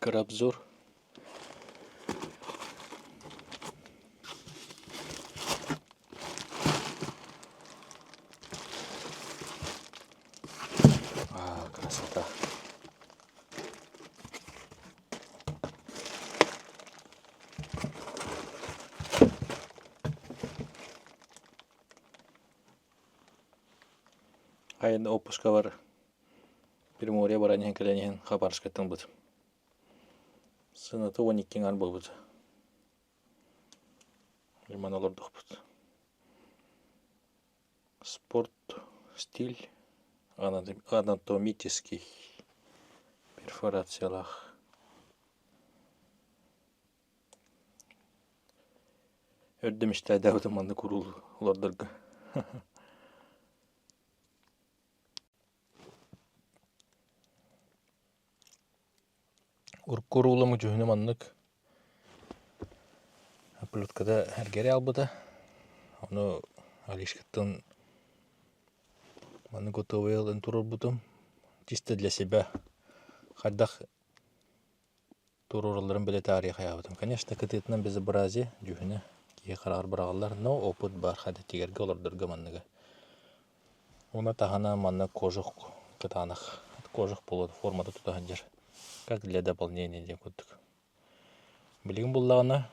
Кыра обзор. А, красота. Айан отпускабар Приморье баран иһэн кэлэн иһэн Хабаровскайтан ылбытым. Сыаната 12 аҥаар буолбута. Манна олордохпут. Спорт стиль анатомический перфорациялаах. Өрдө мечтайдаабытым маннык уруул олордорго. Урукку уруулум дьүһүнэ маннык оплетката эргэрэ албыта. Ону Алишкаттан маннык готовый ылан туруорбутум. Чисто для себя. Хайдах туруоралларын билэ таарыйа хайаабытым. Конечно, кытыытынан безобразие дьүһүнэ киһи хараҕар быраҕыллар, но опыт баар хата тигэргэ олордорго манныга. Уонна таһынан манна кожух кытаанах кожух буолуо формата тута сылдьар как для дополнения диэн курдук. Билигин буллаҕына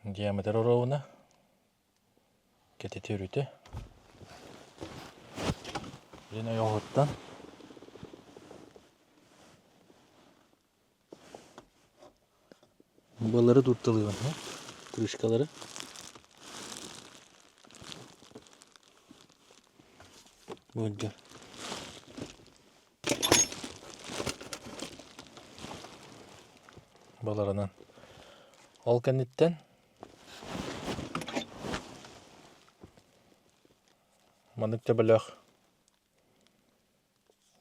диаметр оруобуна Кэтити өрүтэ Илин ойоҕоһуттан Балары тутталыыбын крышкалары Бу Баларынан. Ол кэнниттэн Маннык төбөлөөх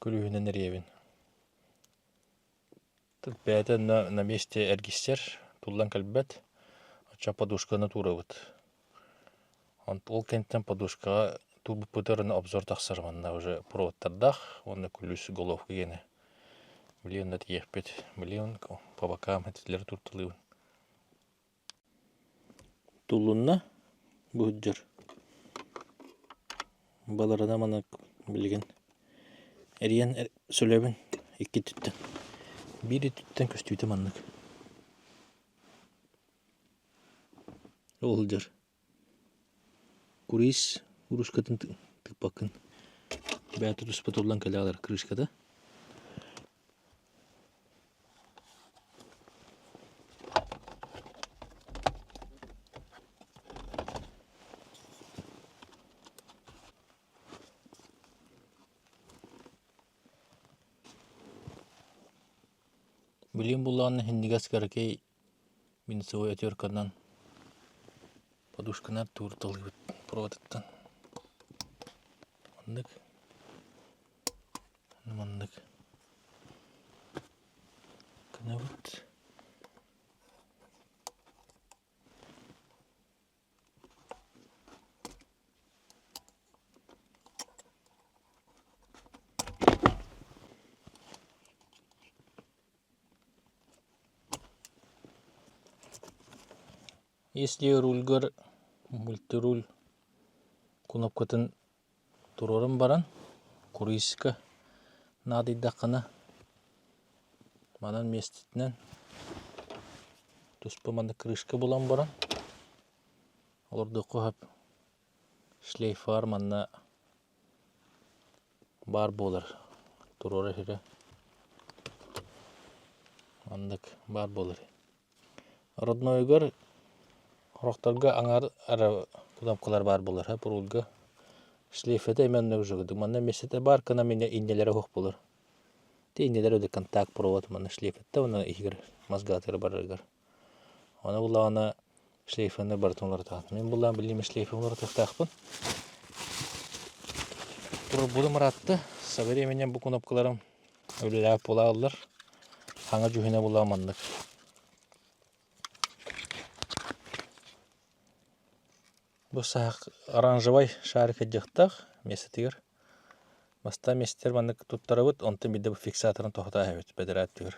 күлүүһүнэн эрийэбин. Бэйэтэ онно на месте эргиссэр, туллан кэлбэт. Оччо подушканы туурабыт. Ол кэнниттэн подушкаҕа туурбуппутугар аны обзор тахсар манна уже проводтардаах уонна күлүүс головка гиэнэ. Били онно тиийиэхпит. Били по бокам этилэри туурталыыбын. Тулунна бу сылдьар баларына маннык билигин эрийэн сөлөбүн икки өттүттэн биир өттүттэн көстүүтэ маннык ол сылдьар куриз ручкатын тыыппаккын бэйэтэ туспа туллан кэлэ крышката. Билигин буллаҕына иһиннигэс кыракый минусовой отвертканан подушканан туурталыыбыт проводыттан. Маннык Маннык гынабыт. Если рульгар мультируль кнопкатын Туруоран баран круизка наадыйдаххына манан миэстэтинэн туспа маннык крышка булан баран олордуохха сөп. Шлейфар манна баар буолар туруора сирэ маннык баар буолар. Роднойугар сорохторго аҥаар эрэ кнопкалар баар буолар пруга шлейфэтэ эмиэ оннук жугудук манна миэстэтэ баар гына иннэлэрэ суох буолар ити иннэлэрэ да контакт провод манна шлейфэтэ уонна иһигэр мозгатыгар барарыгар ону буллаҕына шлейфэни барытын уларытаҕын мин буллаҕым билигин шлейфи уларытыахтаахпын турбутум ыраатта со временем бу кнопкаларым үлэлээбит буолааллар хаҥа дьүһүнэ буолла маннык Бу саах оранжевай шарик ыдьахтаах миэстэтигэр. Бастаан миэстэтигэр маннык туттарабыт, онтон биирдэ бу фиксаторын тоһутаа эбит бэдэрээт түһэр.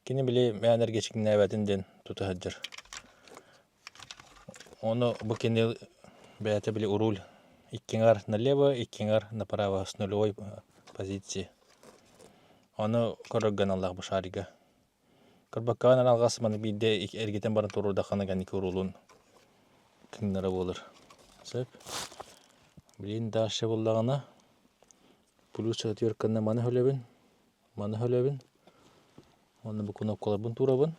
Кини били мээн эргичиҥнээбэтин диэн тута сылдьар. Ону бу кини бэйэтэ били руль иккиҥэр налево, иккиҥэр направо с нулевой позиции. Ону көрөргө аналлаах бу шарига. Көрбөккөҕүн алҕас маны биирдэ эргитэн баран туруордаххына кэнники уруулун кыҥнара буолар. Сөп. Билигин дальше буллаҕына плюс отвертканна маны хөлөбүн, маны хөлөбүн. Уонна бу кнопкаларбын туурабын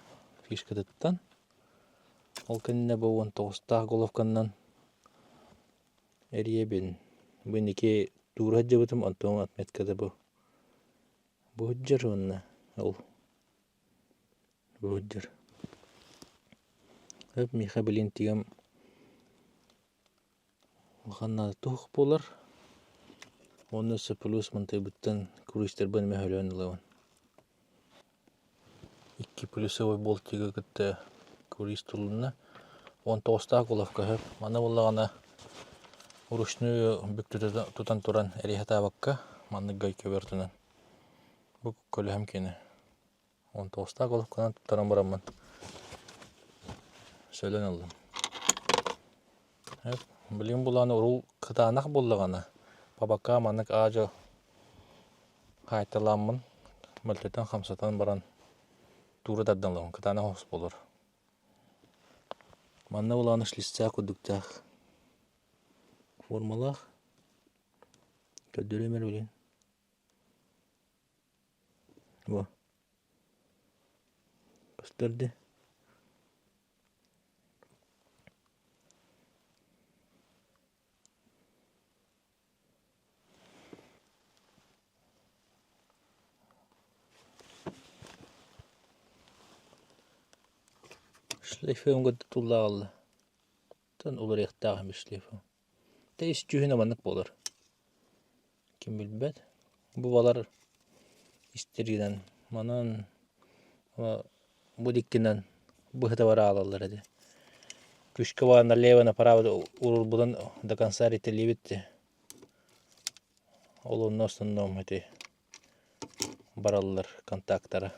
фишкатыттан. Ол кэннэ бу 19-таах головканнан эрийэбин. Бу инники туура сылдьыбытым, онтон отметката бу Бу сылдьар уонна ол бу сылдьар. Эп миэхэ билин тигам улахан наада туох буолар. Уонна өссө плюс мантайбыттан круизтербын эмэ өлөөн ылабын. Икки плюсовой болтига кытта круиз тулунна. 19-таах головка сөп. Маны буоллаҕына ручную бүк тутан туран эриһэ таабакка маннык гайка бөртүнэн бу көлөһөм киэнэ 19-таах головканан туттаран бараммын сөлөн ыллым. Билигин булааны урул кытаанах буоллаҕына пабакка маннык аа-дьуо хаайталааммын мөлтөтөн хамсатан баран туура тардан ылабын кытаанах оҕус буолар. Манна булааны шлиццээх курдуктаах формалаах көрдөрүөм эрэ билигин. Во көстөр дии. Шлейфин кытта туллааҕалла. Тан уларыйыахтаах эбит шлейфин. Тэ ис дьүһүнэ маннык буолар. Ким билбэт. Бу балар истэринэн манан бу диккинэн быһыта бара аалаллар этэ. Күүскэ баар налево направо уурбутун до конца рителибит Ол онно основном ити бараллар контактара.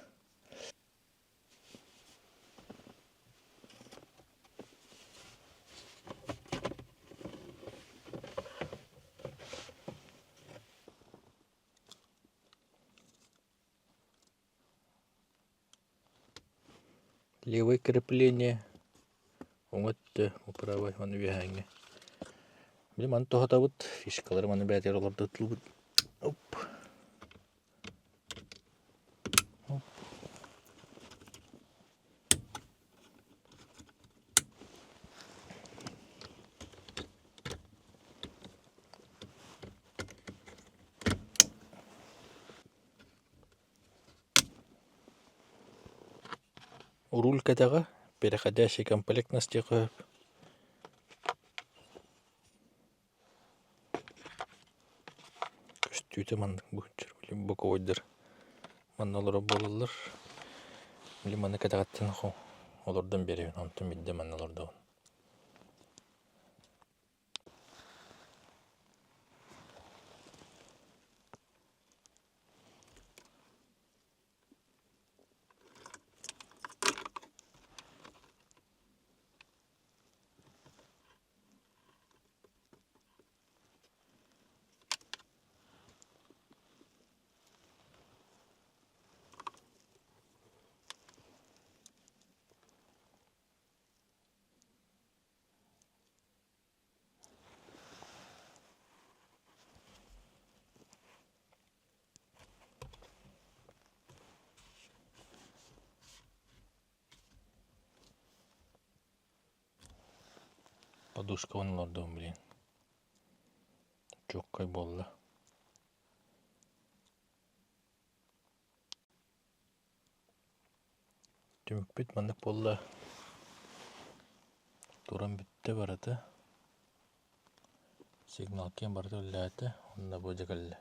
Левое крепление уҥа өттө правай уонна үөһээҥҥи. Били маны тоһутабыт, фишкалары маны бэйэтигэр олордотуллубут. Оп. Оп. Руль кэтэҕэ переходящий комплектность диэххэ сөп. Көстүүтэ маннык быһыччар били боковойдар манна олорор буолаллар. Били маны кэтэҕиттэн олордон биэрэбин, онтон биирдэ манна олордобун. Подушкабын олордуом билигин. Чуоккай буолла. Түмүкпүт маннык буолла. Туран бүттэ барыта. Сигнал киэн барыта үлэлээтэ. Онно бу дьэ кэллэ.